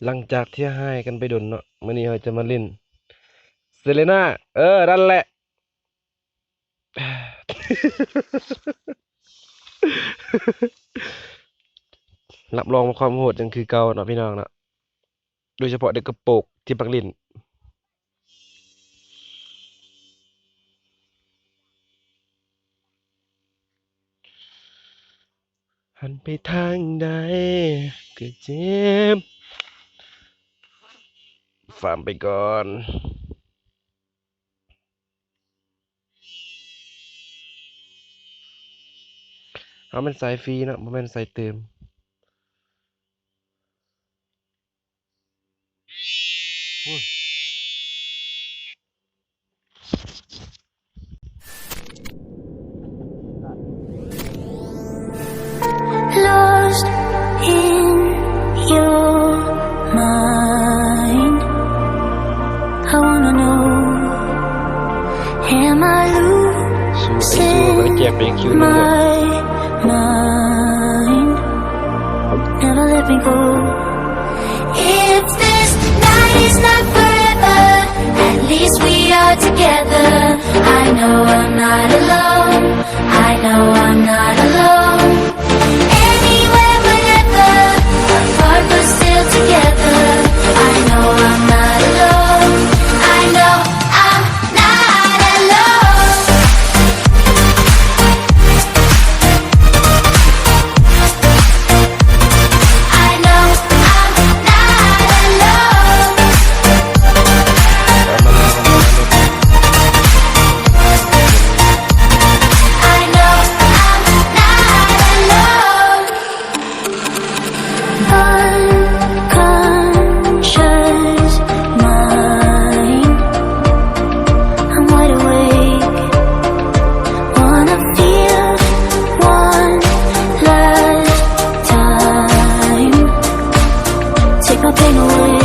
ຫຼັງຈາກທີ່ຮ້າຍກັນໄປດົນເນາະ, ມື້ນີ້ເຮົາຈະມາຫຼິ້ນເຊເລນາ. ເອີ ນັ້ນແຫຼະ. ຮັບຮອງຄວາມໂຫດຍັງຄືເກົ່າເນາະ ພີ່ນ້ອງເນາະ, ໂດຍສະເພາະເດັກກະໂປກທີ່ມັກຫຼິ້ນ. ຫັນໄປທາງໃດກໍເຈັບ. ຟາມໄປກ່ອນ. ເຮົາແມ່ນສາຍຟຣີເນາະ, ບໍ່ແມ່ນສາຍເຕີມ. Lost in your mind. I wanna know, am I losing my mind? Never let me go. If this night is not forever, at least we are together. I know I'm not alone. I know I'm not alone. Anywhere, whenever, apart but still together. I know I'm not alone. I know I'm not alone. I know I'm not alone. I know I'm not alone. Unconscious mind, I'm wide awake. Wanna feel one last time. Take my pain away.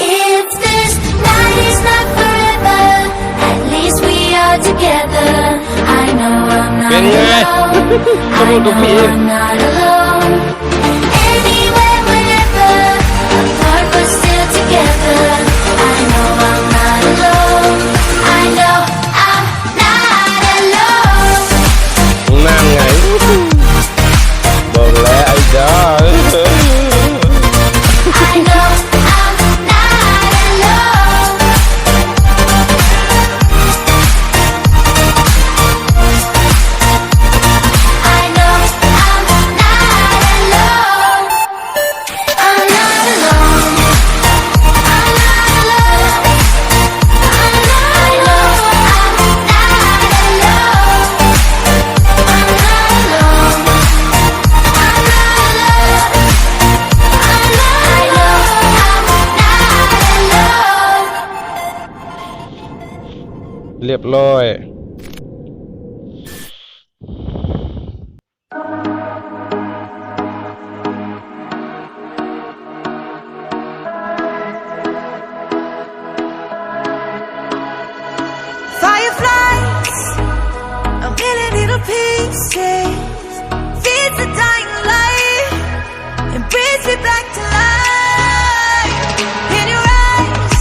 If this night is not forever, at least we are together. I know I'm not alone. I know I'm not alone. Anywhere, whenever, apart but still together. I know I'm not alone. I know I'm not alone. ນັ້ນໄງ ບອກແລ້ວໄອ້ດອກ. I know I'm not alone. I know I'm not alone. I'm not alone. I'm not alone. I know I'm not alone. I'm not alone. I'm not alone. I know I'm not alone. ຮຽບຮ້ອຍ. Fireflies, a million little pieces, feeds the dying light and brings me back to life. In your eyes,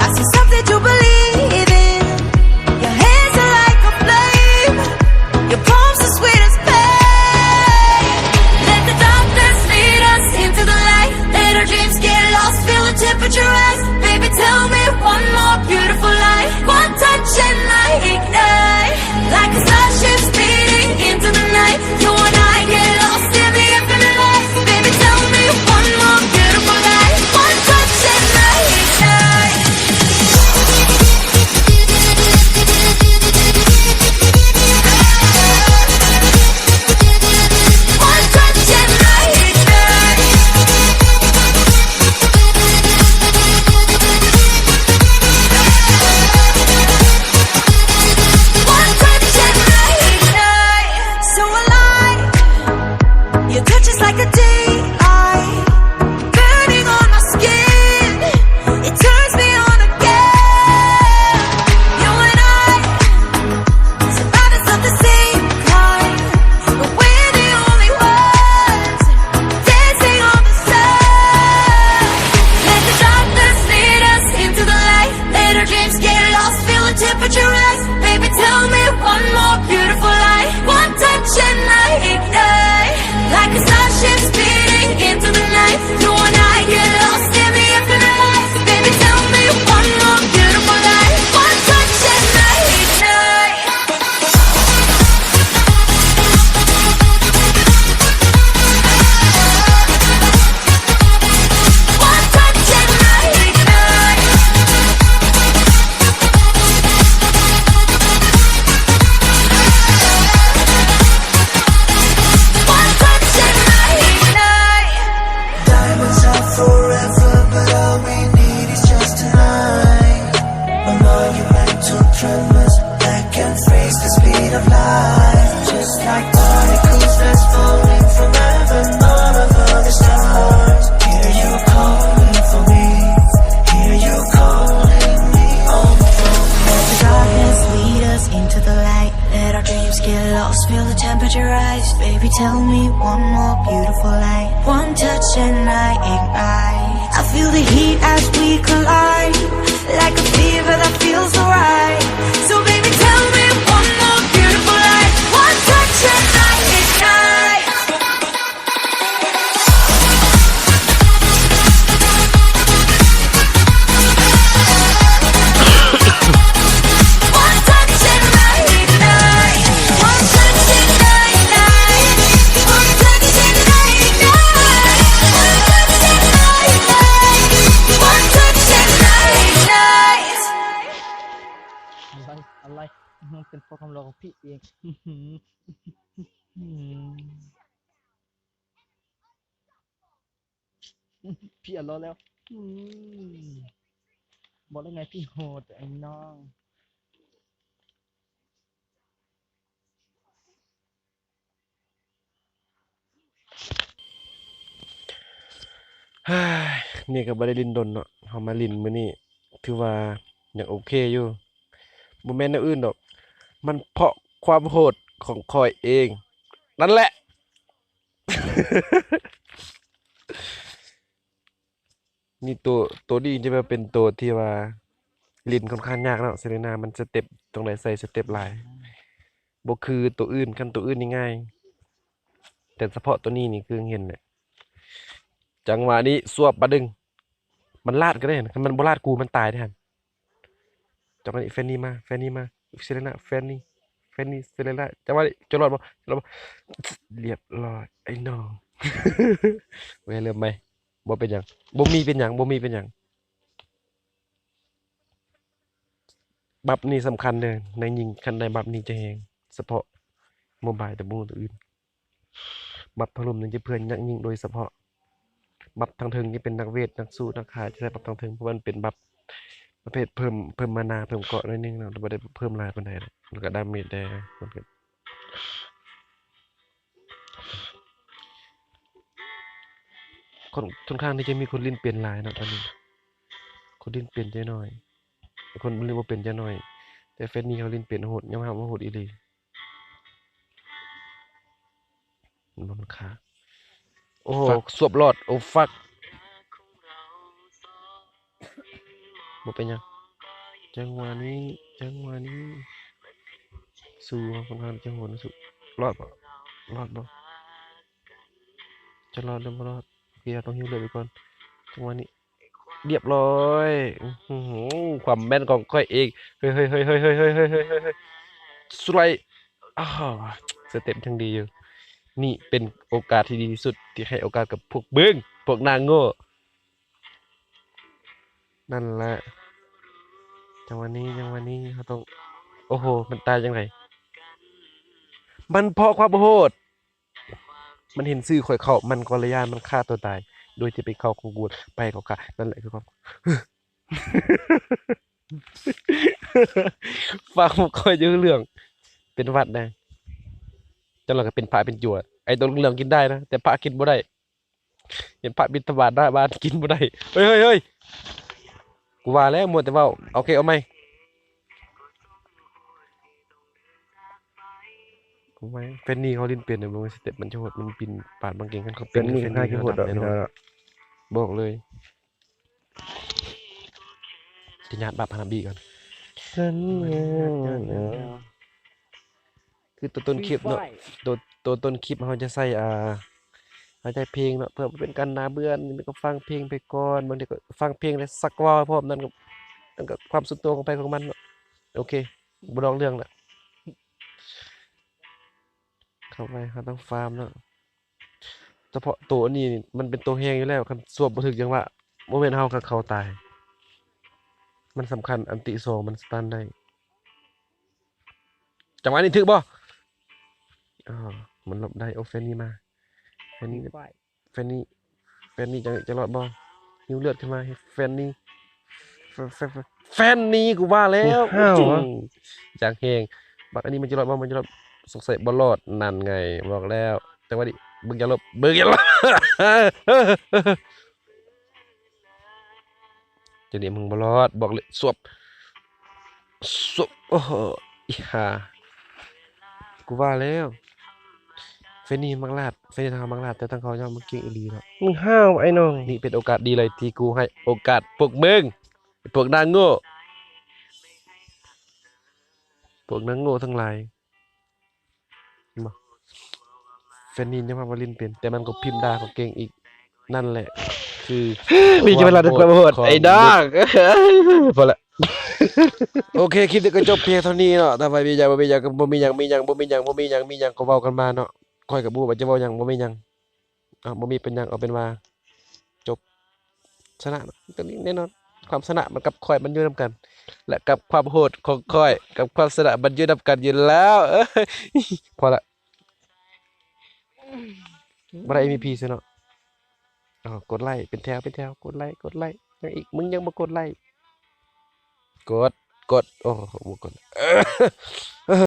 I see something to believe in. Your hands are like a flame. Your palms are sweet as pain. Let the darkness lead us into the light. Let our dreams get lost. Feel the temperature rise. Baby, tell me one more beautiful lie. One touch and I ignite. Like a starship speeding into the Temperature rise, baby, tell me one more beautiful lie. One touch and I ignite. Like a starship speeding into the night. You and I get lost in the infinite. Baby, tell me one more beautiful lie. One touch and I ignite. Diamonds are forever, but all we need is just tonight. A monumental tremors that can freeze the speed of light. Just like particles that's falling from heaven, all of other stars. Hear you calling for me, hear you calling me home. Let the darkness lead us into the light. Let our dreams get lost, feel the temperature rise. Baby, tell me one more beautiful lie. One touch and I ignite. I feel the heat as we collide. Like a fever that feels so right. So baby, tell me one more beautiful lie. One touch and I ignite. One touch and I ignite. One touch and I ignite. One touch and I ignite. One touch and I ignite. One touch and I ignite. ອະໄລ ອະໄລ ເປັນພວກຄຳລອງຂອງພີ່ເອງ. ອືມ ພີ່ອະລໍແລ້ວ. ອືມ ບອກແລ້ວໄງ ພີ່ໂຫດ ໄອ້ນ້ອງ. ນີ້ກໍບໍ່ໄດ້ຫຼິ້ນດົນເນາະ, ເຮົາມາຫຼິ້ນມື້ນີ້ ຖືວ່າຍັງໂອເຄຢູ່. ບໍ່ແມ່ນແນວອື່ນດອກ, ມັນເພາະຄວາມໂຫດຂອງຂ້ອຍເອງນັ້ນແຫຼະ. ນີ້ໂຕ ໂຕນີ້ຈະແບບເປັນໂຕທີ່ວ່າຫຼິ້ນຂ້ອນຂ້າງຍາກເນາະ, ເຊເຣນາມັນສະເຕັບ ຕ້ອງໄດ້ໃສ່ສະເຕັບຫຼາຍ, ບໍ່ຄືໂຕອື່ນ. ຄັນໂຕອື່ນນີ້ງ່າຍ, ແຕ່ສະເພາະໂຕນີ້ນີ້ຄືເຫັນແຫຼະ. ຈັງຫວະນີ້ສວບບາດໜຶ່ງ, ມັນລາດກໍໄດ້ຫັ້ນ, ຄັນມັນບໍ່ລາດກູມັນຕາຍເດ້ຫັ້ນ. ຈັງຫວະນີ້ແຟນນີມາ ແຟນນີມາ ເຊເຣນາ ແຟນນີ ແຟນນີ ເຊເຣນາ. ຈັງຫວະນີ້ຈະລອດບໍ່ ຈະລອດບໍ່? ລຽບຮ້ອຍ ໄອ້ນ້ອງ. ໂອເຄ ເລີ່ມໃໝ່. ບໍ່ເປັນຫຍັງ ບໍ່ມີເປັນຫຍັງ ບໍ່ມີເປັນຫຍັງ. ບັບນີ້ສຳຄັນເດີ ນັກຍິງຄັນໄດ້ບັບນີ້ຈະແຮງ, ສະເພາະໂມບາຍ ແຕ່ບໍ່ຮູ້ໂຕອື່ນ. ບັບທາງລຸ່ມນີ້ຈະເພື່ອນັກຍິງໂດຍສະເພາະ, ບັບທາງເທິງນີ້ເປັນນັກເວດ ນັກສູ້ ນັກຂ້າ ຈະໃຊ້ບັບທາງເທິງ ເພາະມັນເປັນບັບປະເພດເພີ່ມ ເພີ່ມມານາ ເພີ່ມເກາະໜ້ອຍໜຶ່ງເນາະ, ແຕ່ບໍ່ໄດ້ເພີ່ມຫຼາຍປານໃດດອກ, ມັນກໍດາເມດແດ່ ມັນກໍ ຂ້ອນ ຂ້ອນຂ້າງທີ່ຈະມີຄົນຫຼິ້ນເປັນຫຼາຍເນາະຕອນນີ້, ຄົນຫຼິ້ນເປັນຈະໜ້ອຍ ຄົນຫຼິ້ນບໍ່ເປັນຈະໜ້ອຍ. ແຕ່ເຟດນີ້ເຂົາຫຼິ້ນເປັນ ໂຫດ ຍອມຮັບວ່າໂຫດອີ່ຫຼີ. ມັນບໍ່ ມັນຂ້າ ໂອ້ໂຫ ສວບລອດ ໂອ້ ຟັກ ບໍ່ເປັນຫຍັງ. ຈັງຫວະນີ້ ຈັງຫວະນີ້ ສູ້ ຂ້ອນຂ້າງຈະໂຫດນະ ສູ້ ລອດບໍ່ ລອດບໍ່ ຈະລອດຫຼືບໍ່ລອດ? ໂອເຄ ເຮົາຕ້ອງຫິ້ວເລືອດໄປກ່ອນ ຈັງຫວະນີ້ ລຽບຮ້ອຍ. ອື້ຫື ຄວາມແມ່ນຂອງຂ້ອຍເອງ ເຮີ້ຍ ສວຍ ອ້າວ ສະເຕັບຍັງດີຢູ່. ນີ້ເປັນໂອກາດທີ່ດີທີ່ສຸດ ທີ່ໃຫ້ໂອກາດກັບພວກມຶງ ພວກໜ້າໂງ່. ນັ້ນແຫຼະ ຈັງຫວະນີ້ ຈັງຫວະນີ້ເຮົາຕ້ອງ ໂອ້ໂຫ ມັນຕາຍຈັ່ງໃດ? ມັນເພາະຄວາມໂຫດ ມັນເຫັນຊື່ຂ້ອຍເຂົ້າ ມັນກໍເລີຍຢ້ານ ມັນຂ້າຕົວຕາຍ ໂດຍທີ່ໄປເຂົ້າຂອງກູ ໄປເຂົ້າຂ້າ. ນັ້ນແຫຼະຄືຄວາມ ຟັງບໍ່ຄ່ອຍຮູ້ເລື່ອງ ເປັນຫວັດນະ. ຈັກໜ່ອຍກໍເປັນພະເປັນຈົວ. ໄອ້ຕົວເຫຼືອງໆກິນໄດ້ນະ ແຕ່ພະກິນບໍ່ໄດ້. ເຫັນພະບິນທະບາດໜ້າບ້ານກິນບໍ່ໄດ້. ເຮີ້ຍ ເຮີ້ຍ ເຮີ້ຍ ກູວ່າແລ້ວ ມົວແຕ່ເວົ້າ. ໂອເຄ ເອົາໃໝ່. ເອົາໃໝ່. ແຟນນີເຂົາຫຼິ້ນເປັນ ເບິ່ງສະເຕັບມັນຈະໂຫດ ມັນບິນປາດບັງເກງ. ຄັນເຂົາເປັນ ແຟນນີ ແຟນນີເຂົາໂຫດດອກ ບອກເລີຍ. ຈະຍາດບັບຮານາບິກ່ອນ. ຄືຕົວຕົ້ນຄລິບເນາະ ໂຕ ໂຕຕົ້ນຄລິບເຮົາຈະໃສ່ ອ່າ ເຮົາໃຊ້ເພງເນາະ ເພື່ອບໍ່ເປັນການໜ້າເບື່ອ ມັນກໍຟັງເພງໄປກ່ອນ ບາງທີກໍຟັງເພງແລ້ວສັກເວົ້າພ້ອມ ນັ້ນກໍ ນັ້ນກໍຄວາມສ່ວນຕົວຂອງໃຜຂອງມັນເນາະ. ໂອເຄ ບໍ່ນອກເລື່ອງລະ ເຂົ້າໄປ ເຮົາຕ້ອງຟາມເນາະ ສະເພາະໂຕອັນນີ້ມັນເປັນໂຕແຮງຢູ່ແລ້ວ ຄັນສວບບໍ່ຖືກຈັງຫວະ ບໍ່ແມ່ນເຮົາກໍເຂົາຕາຍ ມັນສຳຄັນ ອັນຕິສອງມັນສະຕັນໄດ້. ຈັງຫວະນີ້ຖືກບໍ່? ອໍ ມັນຫຼົບໄດ້. ໂອ້ ແຟນນີມາ ແຟນນີ ແຟນນີ ແຟນນີຈະ ຈະລອດບໍ່? ຫິວເລືອດຂຶ້ນມາໃຫ້ແຟນນີ ແຟ ແຟ ແຟ ແຟນນີ ກູວ່າແລ້ວ ຫ້າວຫວະ ຢ່າງແຮງ. ບັກອັນນີ້ມັນຈະລອດບໍ່? ມັນຈະລອດ ສົງໄສບໍ່ລອດ. ນັ້ນໄງ ບອກແລ້ວ ຈັງຫວະນີ້ ເບິ່ງຢ່າຫຼົບ ເບິ່ງຢ່າຫຼົບ ຈັ່ງນີ້ມຶງບໍ່ລອດ ບອກເລີຍ ສວບ ສວບ. ໂອ້ໂຫ ອີຫ່າ ກູວ່າແລ້ວ ເຟນນີມັກລາດ ເຟນນີທາງເຂົາມັກລາດ ແຕ່ທາງເຂົາຍອມມັນເກັ່ງອີ່ຫຼີເນາະ. ມຶງຫ້າວໄອ້ນ້ອງ ນີ້ເປັນໂອກາດດີເລີຍທີ່ກູໃຫ້ໂອກາດພວກມຶງ ພວກນາງໂງ່ ພວກນາງໂງ່ທັງຫຼາຍ. ເຫັນບໍ່? ແຟນນີຍັງວ່າບໍ່ຫຼິ້ນເປັນ ແຕ່ມັນກໍພິມດ່າກໍເກັ່ງອີກ. ນັ້ນແຫຼະ ຄືມີເວລາ ຄວາມໂຫດ ຄວາມໂຫດ ໄອ້ດອກ ພໍລະ. ໂອເຄ ຄລິບນີ້ກໍຈົບພຽງເທົ່ານີ້ເນາະ. ຖ້າວ່າມີຫຍັງ ບໍ່ມີຫຍັງ ບໍ່ມີຫຍັງ ມີຫຍັງ ບໍ່ມີຫຍັງ ບໍ່ມີຫຍັງ ມີຫຍັງກໍເວົ້າກັນມາເນາະ. ຂ້ອຍກໍບໍ່ຮູ້ວ່າຈະເວົ້າຫຍັງ ບໍ່ມີຫຍັງ. ເອົາ ບໍ່ມີເປັນຫຍັງ ເອົາເປັນວ່າຈົບ ຊະນະ ກໍນີ້ແນ່ນອນ. ຄວາມຊະນະມັນກັບຂ້ອຍມັນຢູ່ນຳກັນ ແລະ ກັບຄວາມໂຫດຂອງຂ້ອຍກັບຄວາມຊະນະມັນຢູ່ນຳກັນຢູ່ແລ້ວ. ພໍລະ ບໍ່ໄດ້ເອັມວີພີຊະເນາະ. ເອົາ ກົດໄລ້ເປັນແຖວ ເປັນແຖວ ກົດໄລ້ ກົດໄລ້. ຫຍັງອີກ? ມຶງຍັງບໍ່ກົດໄລ້? ກົດ ກົດ ໂອ້ ບໍ່ກົດ.